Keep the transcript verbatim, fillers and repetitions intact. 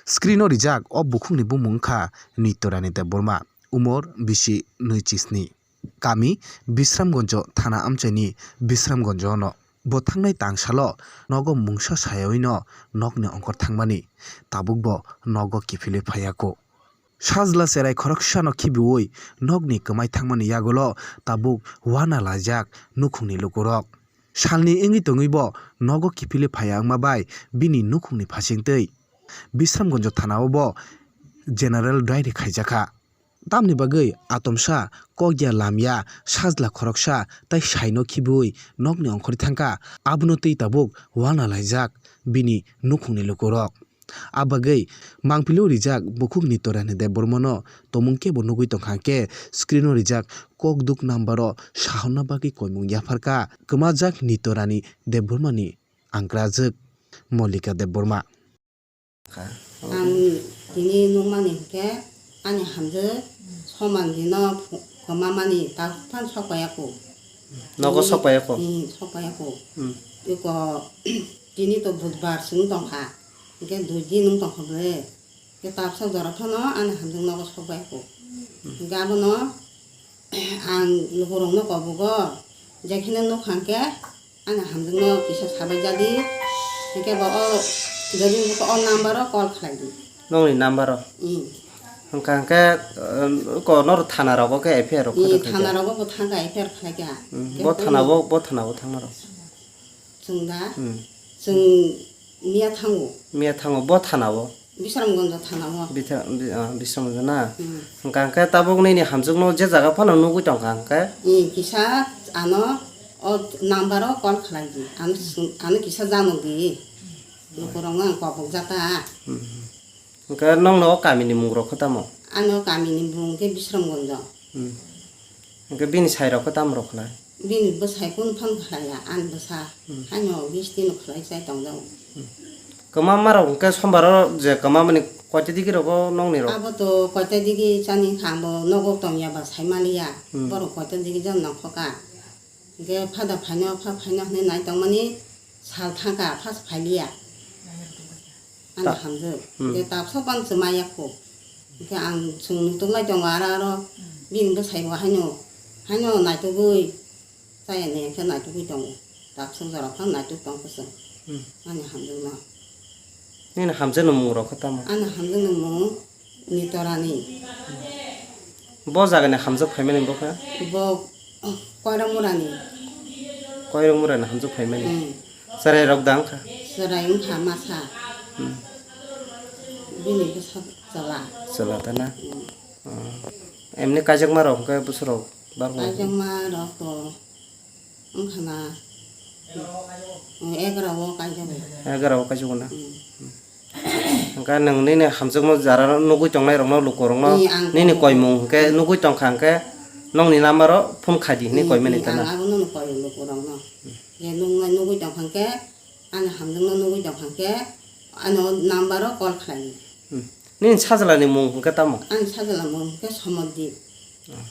Screen o rijak o bukhukni bumung wngkha Nitorani Debbarma, umor bisi nwi chisni. Kami Bisramganj thana amchaini Bisramganj no. Bo thangnai tangsalo nogo mungsa sayawi no nokni ongkhor thangmani, tabuk bo nogo kiphilwi phaiya kho. Sajla cherai khoroksano khibiwi nokni kwmai thangmani yagulo tabuk uana laijak nukhungni lukurok. Salni wngwi tongwibo nogo kiphilwi phaiya wngma bai bini nukhungni phasingtwi Bisramganj thanao bo general diary khaijakha. Tamni bagwi atomsa, kokya lamya, sajla khoroksa tei saino khibiwi nokni ongkhorwi thangkha, abono twi tabuk uana laijak bini nukhungni lukurok. A bagwi mangpili rijak bukhuk Nitorani Debbarmano tomung kebo nugwi tongkha hwnkhe screen o rijak kokduk number o sahorna bagwi koimung yapharkha kwmajak Nitorani Debbarmani angrajwk Mollika Debbarma. Ang tini nukmani hwnkhe ani hamjwk soman dino phu-, kwmamani ta phano sok paiya kho. Nogo sok paiya kho? Hmm, sok paiya kho. Hmm. Eko, tini to budbar se wng tongkha. Hwnkhe dui din wng tongkha ble. Hwnkhe ta bwswk jora phano ani hamjwk nogo sok paiya kho. Hmm. Hwnkhe abono ang lukurokno kobogo, jekheno nukha hwnkhe ani hamjwkno kisa sabai jadi, hwnkhe bo o, jadi bo o number o call khlai di. Nokni number o? Hmm. Hwnkha hwnkhe, eh, ko noro thana rogo khe F I R rok Hmm, khato khaikha? Thana rogo bo thangkha F I R khlaikha. Hmm, Hwnkhe bo thana bo, bo thana bo thangma rok? Chwng da? Hmm. Chwng miya thango. Miya thango, bo thana o? Bisramganj thana o. Bitha-, bi-, ah, Bisramganj na? Hmm. Hwnkha hwnkhe tabuk nini hamjwkno je jaga phano nugwi tongkha hwnkhe? Hmm, kisa ano o number o call khlai di. Ano swng-, ano kisa jano di. Lukurokno ang kobok jata. Hmm. Hwnkhe nokno o kamini mung rok khe tamo? Ano kamini mung khe Bisramganj. Hmm. Hwnkhe bini sai rok khe tamo rok khlai? Bini bwsai kunu phano khlaiya, ani bwsa. Hmm. Haino bisti no khlai chai tongjago. Hmm. Kwmamma rok hwnkhe sombar o je kwmamani koita digi rogo nokni rok? Abo to koita digi chani kha, bo nogo tongya ba sai maliya. Hmm. Borok koita digi jon nongkhoka. Hwnkhe phada phaino, pha phaino hwnwi nai tongmani sal thangkha, phas phailiya. Ani Ta-, hamjwk. Hmm. Hwnkhe ta bwswk phano chwmaiya kho. Hwnkhe ang chwng nutuk lai tongo aro aro bini bwsai bo haino, haino naitugwi chaya ni hwnkhe naitugwi tongo. Ta bwswk jora phano naituk tongkha chwng. Hmm. Ani hamjwkno. Nini hamjakni mung rok khe tamo? Ani hamjakni mung Nitorani. Bo jagani hamjak phaimani bo khe? Bo Koirokmurani. Koirokmurani hamjak phaimani? Hmm. Chwrai rok da wngkha? Chwrai wngkha masa. Hmm. Bini bwsa chwla. Chwla ta na? Hmm. Hmm. Emni kaijakma rok hwnkhe bwswk rok? Barbo. Kaijakma rok to wngkha na, egaroh o kaijago. Egaroh o kaijago na? Hmm. Hwnkhe nwng nini hamjakma jara nugwi tongnai rokno, luku rokno, Ee, ang nini koimung hwnkhe nugwi tongkha hwnkhe nokni number o phone khai di hwnwi Ee, koimani ee, ta na? Ang abono koi luku rokno. Je nuknai nugwi tongkha hwnkhe, ani hamjakma nugwi tongkha hwnkhe, ani o number o call khlai di. Hmm. Nini sajla ni mung hwnkhe tamo? Ani sajla mung hwnkhe Somodip. Hmm.